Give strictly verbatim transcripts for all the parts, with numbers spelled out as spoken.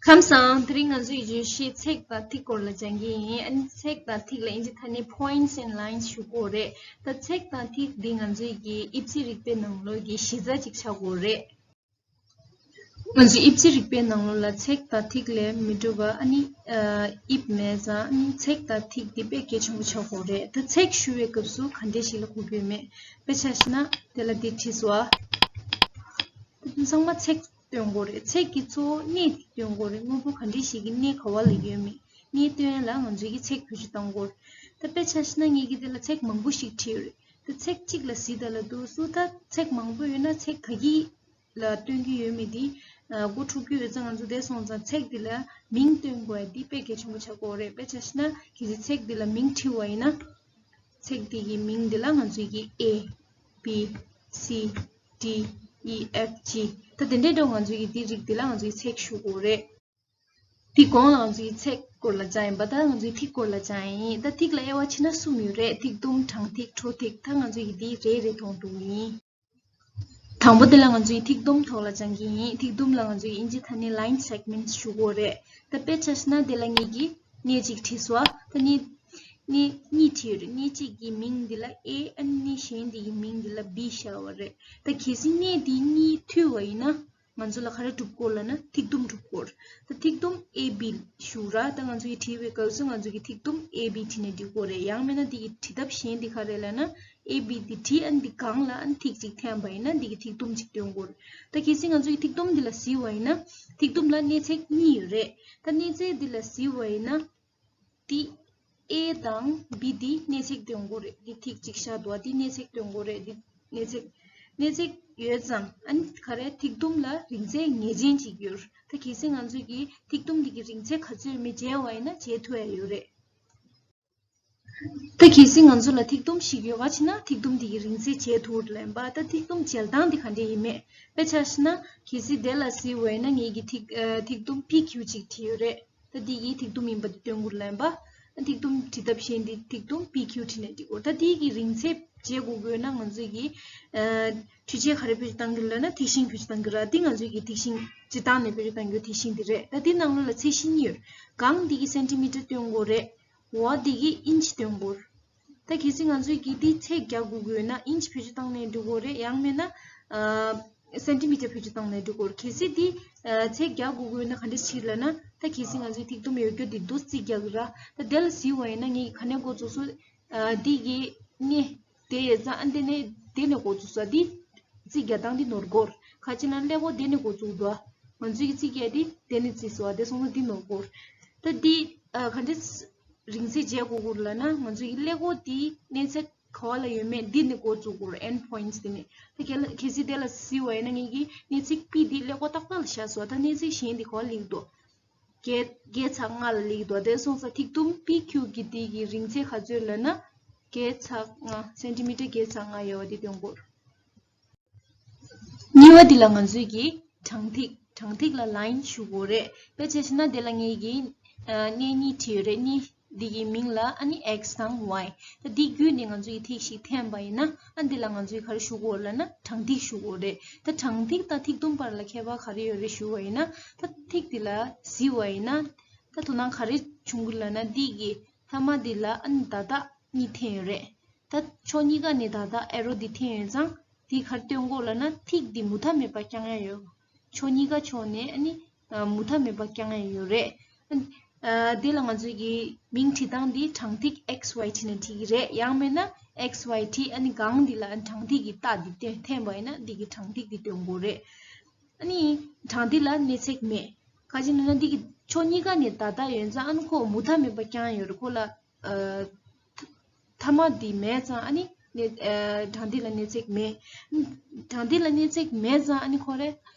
ཁམས་བཟང་། དེ་རིང་ང་ཚོའི་བརྗོད་གཞི་ཚེག་དང་ཐིག་སྐོར་ལ་སྦྱང་གི་ཡིན། ཨ་ནི་ཚེག་དང་ཐིག་ལ་ཨིན་ཇི་ཐ་ནས་points and lines ཞུ་གོ་རེད། ད་ཚེག་དང་ཐིག་འདི་ང་ཚོའི་གི་དབྱིབས་རྩིས་རིག་པའི་ནང་ལོགས་ཀྱི་གཞི་རྩ་ཅིག་ཆགས་ཀྱི་ཡོད་རེད། ང་ཚོའི་དབྱིབས་རྩིས་རིག་པའི་ནང་ལོགས་ལ་ཚེག་དང་ཐིག་ལས་མི་འགྲུབ་པ་ཨ་ནི་ཨ་དབྱིབས་མེད་ཙང་ཨ་ནི་ཚེག་དང་ཐིག་འདི་དཔེ་གལ་ཆེན་པོ་ཆགས་ཀྱི་ཡོད་རེད། ད་ཚེག་ཞུ་བའི་སྐབས་སུ་ག་འདྲས་ཞིག་ལ་གོ་གི་ཡོད་མེད། དཔེ་ཆ་བཞག་ན་དེ་ལ་འདི་བྲིས་སོང་ཨ། ད་ཚང་མ་ཚེག་སྟོན་དགོས་རེད། ཚེག་གི་གཙོ་བོ་གནས་དེ་སྟོན་དགོས་རེད། དངོས་པོ་ག་འདྲ་ཞིག་གི་གནས་ག་བ་ལ་ཡོད་མེད། གནས་སྟོན་ཡ་ལ་ང་ཚོས་ཀྱི་ཚེག་བེད་སྤྱོད་གཏང་དགོས་རེད། ད་དཔེ་ཆ་བཞག་ན་ངེད་ཀྱིས་དེ་ལ་ཚེག་མང་པོ་ཞིག་བྲིས་ཡོད་རེད། ད་ཚེག་གཅིག་ལ་གཟིགས་དང་ལབ་དུས་སུ་ད་ཚེག་མང་པོ་ཡོད་ན་ཚེག་ག་གི་ལ་སྟོན་གྱི་ཡོད་མེད་དེ་ཨ་མགོ་འཁྲུག་གི་ཡོད་ཙང་ང་ཚོ་དེ་སོང་ཙང་ཚེག་འདི་ལ་མིང་སྟོན་དགོས་ཡ་འདི་དཔེ་གལ་ཆེན་པོ་ཆགས་ཀྱི་ཡོད་རེད། དཔེ་ཆ་བཞག་ན་གལ་སྲིད་ཚེག་འདི་ལ་མིང་བྲིས་པ་ཡིན་ན། ཚེག་འདི་གི་མིང་འདི་ལ་ང་ཚོས་ཀྱི་A B C D E F G ད་དེ་འདྲའི་འགྲོ་ང་ཚོས་ཀྱི་འདི་རིགས་འདི་ལ་ང་ཚོས་ཀྱི་ཚེག་ཞུ་དགོས་རེད། འདི་གོང་ལ་ང་ཚོས་ཀྱི་ཚེག་སྐོར་ལ་སྦྱངས་ཡིན་པ། ད་ང་ཚོས་ཐིག་སྐོར་ལ་སྦྱངས་ཡིན། ད་ཐིག་ལ་དབྱེ་བ་ཕྱེ་ན་གསུམ་ཡོད་རེད། ཐིག་དུམ། དྲང་ཐིག་འཕྲོ་ཐིག་ད་ང་ཚོས་ཀྱི་འདི་རེ་རེ་མཐོང་འགྲོ་གི་ཡིན། དང་པོ་དེ་ལ་ང་ཚོས་ཐིག་དུམ་ཐོག་ལ་སྦྱང་གི་ཡིན། ཐིག་དུམ་ལ་ང་ཚོས་ཨིན་ཇི་ཐ་ནས་line segments ཞུ་གི་ཡོད་རེད། ད་དཔེ་ཆ་བཞག་ན་དེ་ལ་ངེད་ཀྱིས་སྣེ་གཅིག་བྲིས་སོང་། ད་སྣེ་སྣེ་གཉིས་བྲིས་ཡོད་རེད། སྣེ་གཅིག་གི་མིང་འདི་ལ་A ཨ་ནི་སྣེ་གཞན་འདི་གི་མིང་འདི་ལ་B བཞག་པ་རེད། ད་གལ་སྲིད་སྣེ་འདི་གཉིས་མཐུད་པ་ཡིན་ན་ང་ཚོ་ལ་ག་རེ་འགྲུབ་ཀྱི་ཡོད་ལབ་ན་ཐིག་དུམ་འགྲུབ་ཀྱི་ཡོད་རེད། ད་ཐིག་དུམ་A B ཞུ་ར། ད་ང་ཚོ་ཡི་བྲིས་པའི་སྐབས་སུ་ང་ཚོ་གི་ཐིག་དུམ་A B བྲིས་ནས་འབྲི་དགོས་རེད། ཡང་མིན་ན་འདི་གི་བྲིས་ཐབས་གཞན་འདི་ག་རེ་ལབ་ན། A B འདི་བྲིས། ཨ་ནི་འདི་སྒང་ལ་ཨ་ནི་ཐིག་ཅིག་འཐེན་པ་ཡིན་ན་འདི་གི་ཐིག་དུམ་ཅིག་སྟོན་དགོས་རེད། ད་གལ་སྲིད་ང་ཚོ་གི་ཐིག་དུམ་འདི་ལ་གཟིགས་པ་ཡིན་ན་ཐིག་དུམ་ལ་སྣེ་ཚེག་གཉིས་ཡོད་རེད། ད་སྣེ་ཚེག་འདི་ལ་གཟིགས་པ་ཡིན་ན་འདི་A དང་B འདི་སྣེ་ཚེག་སྟོན་དགོས་རེད། འདི་ཐིག་ཅིག་བཞག་འདུག་འདི་སྣེ་ཚེག་སྟོན་དགོས་རེད། འདི་སྣེ་ཚེག་སྣེ་ཚེག་ཡོད་ཙང་ཨ་ནི་ག་རེ་ཐིག་དུམ་ལ་རིང་ཚད་ངེས་ཅན་ཅིག་ཡོད་རེད། ད་གལ་སྲིད་ང་ཚོས་ཀྱི་ཐིག་དུམ་འདི་གི་རིང་ཚད་ག་ཚོད་ཡོད་མེད་བྱས་པ་ཡིན་ན་བྱེད་ཐུབ་ཡ་ཡོད་རེད། ད་གལ་སྲིད་ང་ཚོ་ལ་ཐིག་དུམ་ཞིག་ཡོད་པ་ཕྱིན་ན་ཐིག་དུམ་དེ་གི་རིང་ཚད་བྱེད་ཐུབ་ལབ་པ། ད་ཐིག་དུམ་འཇལ་སྟངས་དེ་ག་འདྲ་ཡིན་མེད། དཔེ་ཆ་བཞག་ན་གལ་སྲིད་དེ་ལ་གཟིགས་པ་ཡིན་ན་ངེད་ཀྱི་ཐིག་ཨ་ཐིག་དུམ་P Q ཅིག་བྲིས་ཡོད་རེད། ད་དེ་གི་ཐིག་དུམ་ཡིན་པ་དེ་སྟོན་དགོས་ལབ་པ། ཐིག་དུམ་བྲིས་ཐབས་གཞན་དེ་ཐིག་དུམ་P Q བྲིས་ནས་འབྲི་དགོས། ད་དེ་གི་རིང་ཚད་བྱེད་དགོས་དགོས་ན་ང་ཚོས་ཀྱི་ཨ་འཕྲུལ་ཆས་ག་རེ་བེད་སྤྱོད་གཏང་གི་ལབ་ན་ཐིག་ཤིང་བེད་སྤྱོད་གཏང་གི་ར། འདི་ང་ཚོས་ཀྱི་ཐིག་ཤིང་སྤྱིར་བཏང་ནས་བེད་སྤྱོད་གཏང་རྒྱུ་ཐིག་ཤིང་འདི་རེད། ད་འདི་ནང་ལོགས་ལ་ཚད་གཞི་གཉིས་ཡོད། སྒང་འདི་གི་སེན་ཊི་མི་ཊར་སྟོན་དགོས་རེད། འོག་འདི་གི་ཨིན་ཅི་སྟོན་དགོས། ད་གལ་སྲིད་ང་ཚོས་ཀྱི་འདི་ཚད་རྒྱག་དགོས་ཀྱི་ཡོད་ན་ཨིན་ཅི་བེད་སྤྱོད་བཏང་ནས་འགྲོ་དགོས་རེད། ཡང་མིན་ན་ཨ་སེན་ཊི་མི་ཊར་བེད་སྤྱོད་བཏང་ནས་འགྲོ་དགོས་རེད། གལ་སྲིད་འདི་ཨ་ཚད་རྒྱག་དགོས་ཀྱི་ཡོད་ན་ག་འདྲ་བྱེད་ལབ་ན། ད་གལ་སྲིད་ང་ཚོས་ཐིག་དུམ་ཡོད་རྒྱུ་འདི་འདུག་རྩིས་རྒྱག་གི་ར། ད་དེ་ལ་གཟིགས་པ་ཡིན་ན་ངས་ག་ནས་འགོ་བཙུགས་སོང་། ཨ་འདི་གི་སྣེ་དེ་ཡོད་ཙང་ཨ་འདི་ནས་དེ་ནས་འགོ་བཙུགས་སོང་། འདི་རྩིས་རྒྱག་སྟངས་འདི་ནོར་གོ་ར། ག་ཅི་ན་ཀླད་ཀོར་དེ་ནས་འགོ་བཙུགས་འདུག་ང་ཚོས་ཀྱི་རྩིས་རྒྱག་འདི་དེ་ནས་རྩིས་སོང་། དེ་སོང་ཙང་འདི་ནོར་གོ་ར། ད་འདི་ཨ་ག་འདྲ་རིང་ཚད་བྱེད་དགོས་ཀྱི་ལབ་ན་ང་ཚོ་ཡི་ཀླད་ཀོར་དེའི་གནས་ཚད་ག་བ་ལ་ཡོད་མེད་འདི་ནས་འགོ་བཙུགས་དགོས་རེད། end points དེ་ནས། ད་གལ་ལ་གལ་སྲིད་དེ་ལ་གཟིགས་པ་ཡིན་ན་ངེད་ཀྱི་གནས་ཚད་P འདི་ཀླད་ཀོར་ཏག་ཏག་ལ་བཞག་སོང་། ད་གནས་ཚད་གཞན་འདི་ག་བ་སླེབས་འདུག་བརྒྱད་བརྒྱད་ཚེག་ལྔ་ལ་སླེབས་འདུག་དེ་སོང་ཙང་ཐིག་དུམ་P Q གི་དེ་གི་རིང་ཚད་ག་ཚོད་ལབ་ན་བརྒྱད་ཚེག་ལྔ། སེན་ཊི་མི་ཊར་བརྒྱད་ཚེག་ལྔ་ཡོད་པ་དེ་སྟོན་དགོས། གཉིས་པ་འདི་ལ་ང་ཚོས་ཀྱི་དྲང་ཐིག་དྲང་ཐིག་ལ་line ཞུ་དགོས་རེད། དཔེ་ཆ་བཞག་ན་དེ་ལ་ངེད་ཀྱིས་ཨ་སྣེ་གཉིས་བྲིས་ཡོད་རེད། སྣེ་འདི་གི་མིང་ལ་ཨ་ནི་X དང་Y། ད་འདི་བརྒྱུད་ནས་ང་ཚོ་ཡི་ཐིག་ཞིག་འཐེན་པ་ཡིན་ན་ཨ་འདི་ལ་ང་ཚོས་ག་རེ་ཞུ་དགོས་ལབ་ན་དྲང་ཐིག་ཞུ་དགོས་རེད། ད་དྲང་ཐིག་དང་ཐིག་དུམ་བར་ལ་ཁྱད་པར་ག་རེ་ཡོད་རེད་ཞུ་བ་ཡིན་ན། ད་ཐིག་འདི་ལ་གཟིགས་པ་ཡིན་ན་ད་དོ་སྣང་ག་རེ་བྱུང་གི་ལབ་ན་འདི་གི་མཐའ་མ་འདི་ལ་ཨ་ནི་ད་ད་གཉིས་འཐེན་ཡོད་རེད། ད་ཕྱོགས་གཉིས་ཀ་ནས་ད་ལྟ་ཨེ་རོ་འདི་འཐེན་ཡོད་ཙང་འདི་ག་རེ་སྟོན་གོ་ལབ་ན་ཐིག་འདི་མུ་མཐའ་མེད་པ་རྐྱང་ཡ་ཡོད། ཕྱོགས་གཉིས་ཀ་ཕྱོགས་ནས་ཨ་ནི་ཨ་མུ་མཐའ་མེད་པ་རྐྱང་ཡ་ཡོད་རེད། ཨ་ཨ་འདི་ལ་ང་ཚོས་ཀྱི་མིང་བྲིས་སྟངས་འདི་དྲང་ཐིག་X Y བྲིས་ན་འགྲིག་གི་རེད། ཡང་མིན་ན་X Y བྲིས་ཨ་ནི་སྒང་འདི་ལ་ཨ་ནི་དྲང་ཐིག་གི་རྟགས་འདི་འཐེན་པ་ཡིན་ན་འདི་གི་དྲང་ཐིག་འདི་སྟོན་དགོས་རེད། ཨ་ནི་དྲང་ཐིག་ལ་གནས་ཚད་མེད། ག་ཅི་ན་ན་འདི་གི་ཕྱོགས་གཉིས་ཀ་ནས་ད་ལྟ་ཡོད་ཙང་ཨ་ནི་ཁོ་མུ་མཐའ་མེད་པ་རྐྱང་ཡོད་རེད། ཁོ་ལ་ཨ་མཐའ་མ་འདི་མེད་ཙང་ཨ་ནི་ནས་ཨ་དྲང་ཐིག་ལ་གནས་ཚད་མེད། དྲང་ཐིག་ལ་གནས་ཚད་མེད་ཙང་ཨ་ནི་ཁོ་རེ་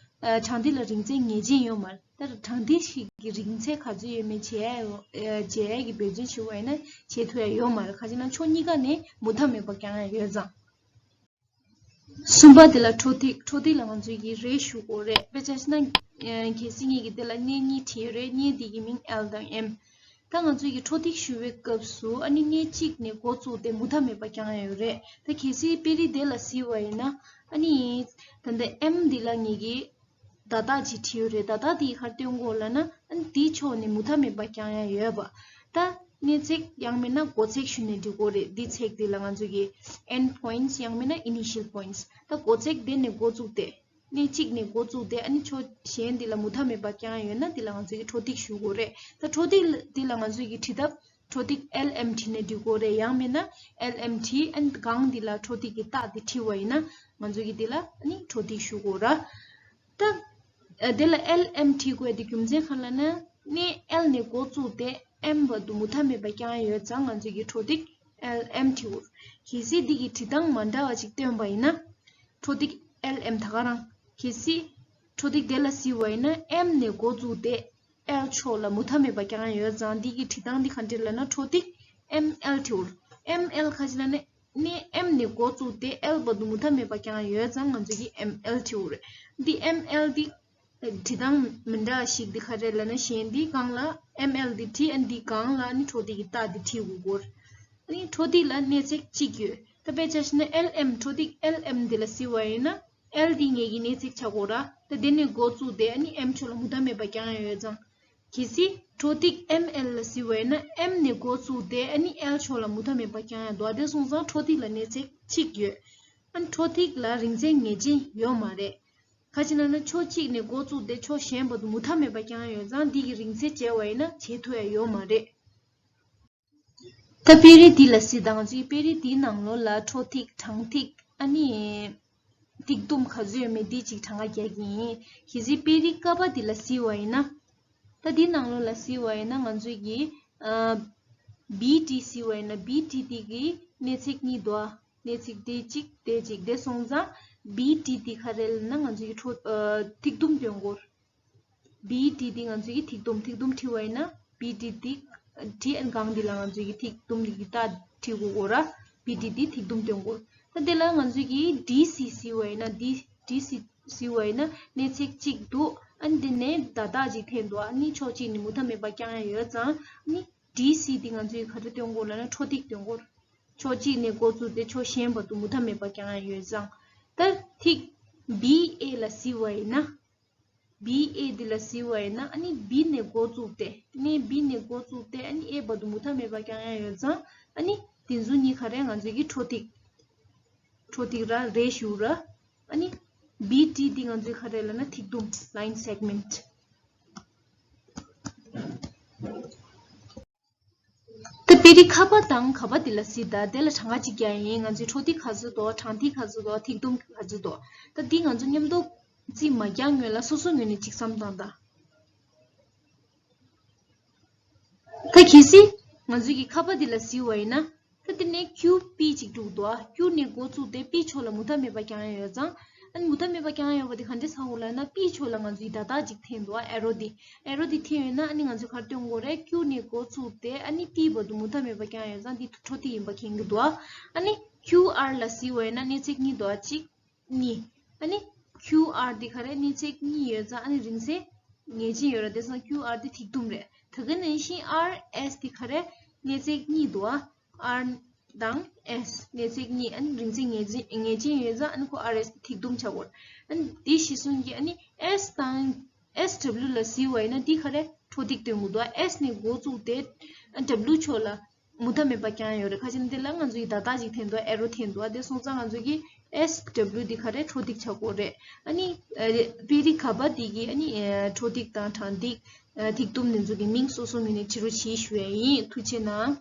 ཨ་དྲང་ཐིག་ལ་རིང་ཚད་ངེས་ཅན་ཡོད་མ་རེད། ད་དྲང་ཐིག་ཞིག་གི་རིང་ཚད་ག་ཚོད་ཡོད་མེད་བྱེད་ཡ་ཡོད་ཨ་བྱེད་ཡ་གི་འབད་བརྩོན་བྱེད་པ་ཡིན་ན་བྱེད་ཐུབ་ཡ་ཡོད་མ་རེད། ག་ཅི་ན་ཕྱོགས་གཉིས་ཀ་ནས་མུ་མཐའ་མེད་པ་རྐྱང་ཡ་ཡོད་ཙང་། གསུམ་པ་དེ་ལ་འཕྲོ་ཐིག་འཕྲོ་ཐིག་ལ་ང་ཚོས་ཀྱི་རེ་ཞུ་དགོས་རེད། དཔེ་ཆ་བཞག་ན་ཨ་གལ་སྲིད་ངེད་ཀྱི་དེ་ལ་སྣེ་གཉིས་བྲིས་ཡོད་རེད། སྣེ་དེ་གི་མིང་L དང་M། ད་ང་ཚོས་ཀྱི་འཕྲོ་ཐིག་ཞུ་བའི་སྐབས་སུ་ཨ་ནི་སྣེ་གཅིག་ནས་འགོ་བཙུགས་ཏེ་མུ་མཐའ་མེད་པ་རྐྱང་ཡ་ཡོད་རེད། ད་གལ་སྲིད་དཔེ་རིས་དེ་ལ་གཟིགས་པ་ཡིན་ན་ཨ་ནི་ད་ལྟ་M འདི་ལ་ངེད་ཀྱི་བརྡ་རྟགས་ཅིག་བྲིས་ཡོད་རེད། བརྡ་རྟགས་དེ་ག་རེ་སྟོན་གོ་ལབ་ན་ཨ་ དེའི་ཕྱོགས་ནས་མུ་མཐའ་མེད་པ་རྐྱང་ཡང་ཡོད་པ། ད་གནས་ཚད་ཡང་མིན་ན་སྒོ་ཚད་ཞུས་ནས་འགྲིག་གི་རེད། འདི་ཚད་འདི་ལ་ང་ཚོ་གི་end points ཡང་མིན་ན་initial points། ད་སྒོ་ཚད་འདི་ནས་འགོ་བཙུགས་ཏེ། གནས་གཅིག་ནས་འགོ་བཙུགས་ཏེ་ཨ་ནི་ཕྱོགས་གཞན་འདི་ལ་མུ་མཐའ་མེད་པ་རྐྱང་ཡོད་ན་འདི་ལ་ང་ཚོས་ཀྱི་འཕྲོ་ཐིག་ཞུ་དགོས་རེད། ད་འཕྲོ་ཐིག་འདི་ལ་ང་ཚོས་ཀྱི་བྲིས་ཐབས་འཕྲོ་ཐིག་L M བྲིས་ནས་འབྲི་དགོས་རེད། ཡང་མིན་ན་L M བྲིས་ཨ་ནི་སྒང་འདི་ལ་འཕྲོ་ཐིག་གི་རྟགས་འདི་བྲིས་པ་ཡིན་ན་ང་ཚོས་ཀྱི་འདི་ལ་ཨ་ནི་འཕྲོ་ཐིག་ཞུ་དགོས་ར། ད་ཨ་འདི་ལ་L M བྲིས་དགོས་འདི་རྒྱུ་མཚན་གང་ལབ་ན་གནས་L ནས་འགོ་བཙུགས་ཏེ་M བར་དུ་མུ་མཐའ་མེད་པ་རྐྱང་ཡོད་ཙང་ང་ཚོས་ཀྱི་འཕྲོ་ཐིག་L M བྲིས་དགོས། གལ་སྲིད་འདི་གི་བྲིས་སྟངས་མ་འདྲ་བ་ཅིག་བཏོན་པ་ཡིན་ན་འཕྲོ་ཐིག་L M ད་ག་རང་། གལ་སྲིད་འཕྲོ་ཐིག་དེ་ལ་གཟིགས་པ་ཡིན་ན་M ནས་འགོ་བཙུགས་ཏེ་L ཕྱོགས་ལ་མུ་མཐའ་མེད་པ་རྐྱང་ཡོད་ཙང་འདི་གི་བྲིས་སྟངས་འདི་ག་འདྲ་ལབ་ན་འཕྲོ་ཐིག་M L བྲིས་དགོས། M L ག་ཅི་ལབ་ན་གནས་M ནས་འགོ་བཙུགས་ཏེ་L བར་དུ་མུ་མཐའ་མེད་པ་རྐྱང་ཡོད་ཙང་ང་ཚོས་ཀྱི་M L བྲིས་དགོས་རེད། འདི་M L འདི་བྲིས་སྟངས་མི་འདྲ་ཞིག་འདི་ག་རེ་ལབ་ན་གཞན་འདི་སྒང་ལ་M L འདི་བྲིས་ཨ་འདི་སྒང་ལ་ནི་འཕྲོ་ཐིག་གི་རྟགས་འདི་བྲིས་དགོས་སྐོར། ཨ་ནི་འཕྲོ་ཐིག་ལ་གནས་ཚད་གཅིག་ཡོད། ད་དཔེ་ཆ་བཞག་ན་L M འཕྲོ་ཐིག་L M འདི་ལ་གཟིགས་པ་ཡིན་ན་L འདི་ངེད་ཀྱི་གནས་ཚད་ཆགས་དགོས་ར། ད་དེ་ནས་འགོ་བཙུགས་ཏེ་ཨ་ནི་M ཕྱོགས་ལ་མུ་མཐའ་མེད་པ་རྐྱང་ཡང་ཡོད་ཙང་། གལ་སྲིད་འཕྲོ་ཐིག་M L ལ་གཟིགས་པ་ཡིན་ན་M ནས་འགོ་བཙུགས་ཏེ་ཨ་ནི་L ཕྱོགས་ལ་མུ་མཐའ་མེད་པ་རྐྱང་ཡང་འདུག་དེ་སོང་ཙང་འཕྲོ་ཐིག་ལ་གནས་ཚད་གཅིག་ཡོད། ཨ་ནི་འཕྲོ་ཐིག་ལ་རིང་ཚད་ངེས་ཅན་ཡོད་མ་རེད། ག་ཅི་ན་ན་ཕྱོགས་གཅིག་ནས་འགོ་བཙུགས་ཏེ་ཕྱོགས་གཞན་བར་དུ་མུ་མཐའ་མེད་པ་རྐྱང་ཡོད་ཙང་འདི་གི་རིང་ཚད་བྱས་པ་ཡིན་ན་བྱེད་ཐུབ་ཡ་ཡོད་མ་རེད། ད་དཔེ་རིས་འདི་ལ་གཟིགས་དང་ཚུལ་དཔེ་རིས་འདིའི་ནང་ལོགས་ལ་འཕྲོ་ཐིག་གྲངས་ཐིག་ཨ་ནི་ཐིག་དུམ་ག་ཚོད་ཡོད་མེད་འདི་གཅིག་གྲངས་ཀ་རྒྱག་གི་ཡིན། གལ་སྲིད་དཔེ་རིས་ཀ་པ་འདི་ལ་གཟིགས་པ་ཡིན་ན། ད་འདིའི་ནང་ལོགས་ལ་གཟིགས་པ་ཡིན་ན་ང་ཚོས་ཀྱི་ཨ་B T གཟིགས་པ་ཡིན་ན་B T འདི་གི་གནས་ཚད་གཉིས་འདུག་ཨ། གནས་ཚད་དེ་གཅིག་དེ་གཅིག་དེ་སོང་ཙང་B T འདི་ག་རེ་ལབ་ན་ང་ཚོས་ཀྱི་འཕྲོ་ཨ་ཐིག་དུམ་སྟོན་སྐོར། B T འདི་ང་ཚོས་ཀྱི་ཐིག་དུམ་ཐིག་དུམ་བྲིས་པ་ཡིན་ན་B T འདི་བྲིས་ཨན་གང་འདི་ལ་ང་ཚོས་ཀྱི་ཐིག་དུམ་འདི་གི་རྟགས་བྲིས་དགོས་སྐོར་ར། B T འདི་ཐིག་དུམ་སྟོན་སྐོར། ད་དེ་ལ་ང་ཚོས་ཀྱི་D C གཟིགས་པ་ཡིན་ན་D D C གཟིགས་པ་ཡིན་ན་གནས་ཚད་གཅིག་འདུག་ཨ་ནི་འདི་ནས་བརྡ་རྟགས་ཅིག་འཐེན་འདུག་ཨ་ནི་ཕྱོགས་གཅིག་ནས་མུ་མཐའ་མེད་པ་རྐྱང་ཡང་ཡོད་ཙང་ཨ་ནི་D C འདི་ང་ཚོས་ག་རེ་སྟོན་དགོས་ལབ་ན་འཕྲོ་ཐིག་སྟོན་དགོས། ཕྱོགས་གཅིག་ནས་འགོ་བཙུགས་ཏེ་ཕྱོགས་གཞན་བར་དུ་མུ་མཐའ་མེད་པ་རྐྱང་ཡང་ཡོད་ཙང་། ད་ཐིག་B A ལ་གཟིགས་པ་ཡིན་ན། B A འདི་ལ་གཟིགས་པ་ཡིན་ན་ཨ་ནི་B ནས་འགོ་བཙུགས་ཏེ་གནས་B ནས་འགོ་བཙུགས་ཏེ་ཨ་ནི་A བར་དུ་མུ་མཐའ་མེད་པ་རྐྱང་ཡང་ཡོད་ཙང་ཨ་ནི་དེ་ཚོ་གཉིས་ག་རེ་ང་ཚོས་ཀྱི་འཕྲོ་ཐིག་འཕྲོ་ཐིག་ར་རེད་ཞུ་ར། ཨ་ནི་B T འདི་ང་ཚོས་ག་རེ་ལབ་ན་ཐིག་དུམ་line segment། ད་དཔེ་རིས་ཁ་པ་དང་ག་པ་འདི་ལ་གཟིགས་དང་དེ་ལ་གྲངས་ཀ་གཅིག་རྒྱག་ཡིན། ང་ཚོས་འཕྲོ་ཐིག་ག་ཚོད་འདུག་གྲངས་ཐིག་ག་ཚོད་འདུག་ཐིག་དུམ་ག་ཚོད་འདུག་ད་འདི་ང་ཚོ་མཉམ་དུ་རྩིས་མ་རྒྱག་སྔོན་ལ་སོ་སོ་ངོས་ནས་གཅིག་བསམ་བཏང་དང་། ད་གལ་སྲིད་ང་ཚོས་ཀྱི་ཁ་པ་འདི་ལ་གཟིགས་པ་ཡིན་ན། ད་དེ་ནས་Q P ཅིག་འདུག་འདུག Q ནས་འགོ་བཙུགས་ཏེ་P ཕྱོགས་ལ་མུ་མཐའ་མེད་པ་རྐྱང་ཡང་ཡོད་ཙང་། ཨ་ནི་མུ་མཐའ་མེད་པ་རྐྱང་ཡང་ཡོད་པ་དེ་ག་འདྲས་ཧ་གོ་ལབ་ན་P ཕྱོགས་ལ་ང་ཚོའི་བརྡ་རྟགས་ཅིག་འཐེན་འདུག arrow འདི། arrow འདི་འཐེན་ཡོད་ན་ཨ་ནི་ང་ཚོས་ག་རེ་སྟོན་དགོས་རེད། Q ནས་འགོ་བཙུགས་ཏེ་ཨ་ནི་P བར་དུ་མུ་མཐའ་མེད་པ་རྐྱང་ཡང་ཡོད་ཙང་འདི་འཕྲོ་ཐིག་ཡིན་པ་མཁྱེན་གྱི་འདུག་ཨ་ནི་Q R ལ་གཟིགས་པ་ཡིན་ན་གནས་ཚད་གཉིས་འདུག་གཅིག་གཉིས། ཨ་ནི་Q R འདི་ག་རེ་གནས་ཚད་གཉིས་ཡོད་ཙང་ཨ་ནི་རིང་ཚད་ངེས་ཅན་ཡོད་རེད། དེ་སོང་Q R འདི་ཐིག་དུམ་རེད། ད་ག་ནང་བཞིན་R S འདི་ག་རེ་གནས་ཚད་གཉིས་འདུག་ཨ། R དང་S གནས་ཚད་གཉིས་ཨ་ནི་རིང་ཚད་ངེས་ཅན་ངེས་ཅན་ཡོད་ཙང་ཨ་ནི་ཁོ་R S འདི་ཐིག་དུམ་ཆགས་དགོས་རེད། ཨ་ནི་འདི་གཞི་བཟུང་གི་ཨ་ནི་S དང་S W ལ་གཟིགས་པ་ཡིན་ན་འདི་ག་རེ་འཕྲོ་ཐིག་སྟོན་དགོས་འདུག་ཨ། S ནས་འགོ་བཙུགས་ཏེ་ཨ་W ཕྱོགས་ལ་མུ་མཐའ་མེད་པ་རྐྱང་ཡོད་རེད། ཁ་ཅིག་འདི་ལ་ང་ཚོ་ཡི་བརྡ་རྟགས་ཅིག་འཐེན་འདུག arrow འཐེན་འདུག་དེ་སོང་ཙང་ང་ཚོ་གི་S W འདི་ག་རེ་འཕྲོ་ཐིག་ཆགས་དགོས་རེད། ཨ་ནི་ཨ་དཔེ་རིས་ག་པ་འདི་གི་ཨ་ནི་ཨ་འཕྲོ་ཐིག་དང་གྲངས་ཐིག་ཨ་ཐིག་དུམ་འདི་ཚོ་གི་མིང་སོ་སོ་ངོས་ནས་བྲིས་རོགས་བྱེད་ཞུ་ཡ་ཡིན། ཐུགས་རྗེ་གནང་།